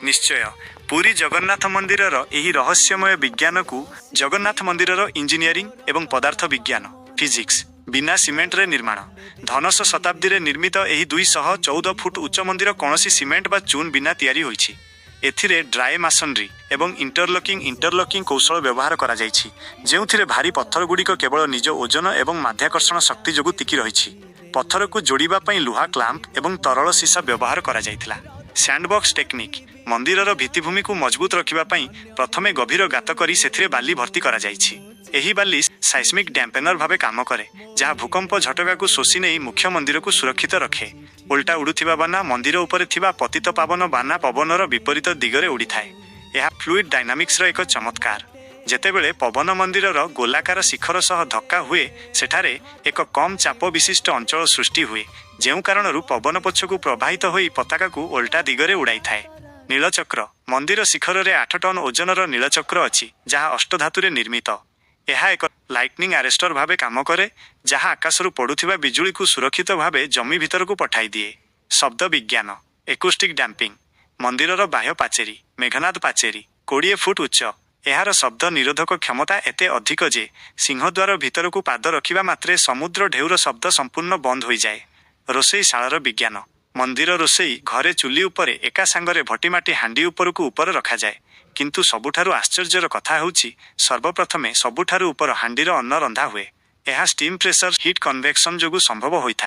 ନିଶ୍ଚୟ। ପୁରୀ ଜଗନ୍ନାଥ ମନ୍ଦିରର ଏହି ରହସ୍ୟମୟ ବିଜ୍ଞାନକୁ ଜଗନ୍ନାଥ ମନ୍ଦିରର ଇଞ୍ଜିନିୟରିଂ ଏବଂ ପଦାର୍ଥ ବିଜ୍ଞାନ, ଫିଜିକ୍ସ। ବିନା ସିମେଣ୍ଟରେ ନିର୍ମାଣ। ଧନଶ ଶତାବ୍ଦୀରେ ନିର୍ମିତ ଏହି 214 ଫୁଟ ଉଚ୍ଚ ମନ୍ଦିର କୌଣସି ସିମେଣ୍ଟ ବା ଚୂନ ବିନା ତିଆରି ହୋଇଛି। ଏଥିରେ ଡ୍ରାଏ ମାସନରୀ ଏବଂ ଇଣ୍ଟରଲକିଂ ଇଣ୍ଟରଲକିଂ କୌଶଳ ବ୍ୟବହାର କରାଯାଇଛି, ଯେଉଁଥିରେ ଭାରୀ ପଥରଗୁଡ଼ିକ କେବଳ ନିଜ ଓଜନ ଏବଂ ମାଧ୍ୟାକର୍ଷଣ ଶକ୍ତି ଯୋଗୁଁ ଟିକି ରହିଛି। ପଥରକୁ ଯୋଡ଼ିବା ପାଇଁ ଲୁହା କ୍ଲାମ୍ପ ଏବଂ ତରଳ ସୀସା ବ୍ୟବହାର କରାଯାଇଥିଲା। Sandbox technique. ମନ୍ଦିରର ଭିତ୍ତିଭୂମିକୁ ମଜବୁତ ରଖିବା ପାଇଁ ପ୍ରଥମେ ଗଭୀର ଗାତ କରି ସେଥିରେ ବାଲି ଭର୍ତ୍ତି କରାଯାଇଛି। ଏହି ବାଲି ସାଇସ୍ମିକ୍ ଡ୍ୟାମ୍ପେନର ଭାବେ କାମ କରେ, ଯାହା ଭୂକମ୍ପ ଝଟକାକୁ ଶୋଷି ନେଇ ମୁଖ୍ୟ ମନ୍ଦିରକୁ ସୁରକ୍ଷିତ ରଖେ। ଓଲଟା ଉଡ଼ୁଥିବା ବାନା। ମନ୍ଦିର ଉପରେ ଥିବା ପତିତ ପାବନ ବାନା ପବନର ବିପରୀତ ଦିଗରେ ଉଡ଼ିଥାଏ। ଏହା ଫ୍ଲୁଇଡ୍ ଡାଇନାମିକ୍ସର ଏକ ଚମତ୍କାର। ଯେତେବେଳେ ପବନ ମନ୍ଦିରର ଗୋଲାକାର ଶିଖର ସହ ଧକ୍କା ହୁଏ, ସେଠାରେ ଏକ କମ୍ ଚାପ ବିଶିଷ୍ଟ ଅଞ୍ଚଳ ସୃଷ୍ଟି ହୁଏ, ଯେଉଁ କାରଣରୁ ପବନ ପଛକୁ ପ୍ରବାହିତ ହୋଇ ପତାକାକୁ ଓଲଟା ଦିଗରେ ଉଡ଼ାଇଥାଏ। ନୀଳଚକ୍ର। ମନ୍ଦିର ଶିଖରରେ 8 ଟନ୍ ଓଜନର ନୀଳଚକ୍ର ଅଛି, ଯାହା ଅଷ୍ଟଧାତୁରେ ନିର୍ମିତ। ଏହା ଏକ ଲାଇଟନିଂ ଆରେଷ୍ଟର ଭାବେ କାମ କରେ, ଯାହା ଆକାଶରୁ ପଡୁଥିବା ବିଜୁଳିକୁ ସୁରକ୍ଷିତ ଭାବେ ଜମି ଭିତରକୁ ପଠାଇଦିଏ। ଶବ୍ଦ ବିଜ୍ଞାନ, ଏକୁଷ୍ଟିକ୍ ଡ୍ୟାମ୍ପିଂ। ମନ୍ଦିରର ବାହ୍ୟ ପାଚେରୀ, ମେଘନାଦ ପାଚେରୀ, 20 ଫୁଟ ଉଚ୍ଚ। ଏହାର ଶବ୍ଦ ନିରୋଧକ କ୍ଷମତା ଏତେ ଅଧିକ ଯେ ସିଂହଦ୍ୱାର ଭିତରକୁ ପାଦ ରଖିବା ମାତ୍ରେ ସମୁଦ୍ର ଢେଉର ଶବ୍ଦ ସମ୍ପୂର୍ଣ୍ଣ ବନ୍ଦ ହୋଇଯାଏ। ରୋଷେଇ ଶାଳର ବିଜ୍ଞାନ। ମନ୍ଦିର ରୋଷେଇ ଘରେ ଚୁଲି ଉପରେ ଏକା ସାଙ୍ଗରେ ଭଟିମାଟି ହାଣ୍ଡି ଉପରକୁ ଉପର ରଖାଯାଏ। କିନ୍ତୁ ସବୁଠାରୁ ଆଶ୍ଚର୍ଯ୍ୟର କଥା ହେଉଛି, ସର୍ବପ୍ରଥମେ ସବୁଠାରୁ ଉପର ହାଣ୍ଡିର ଅନ୍ନ ରନ୍ଧା ହୁଏ। ଏହା ଷ୍ଟିମ୍ ପ୍ରେସର ହିଟ୍ କନଭେକ୍ସନ୍ ଯୋଗୁଁ ସମ୍ଭବ ହୋଇଥାଏ।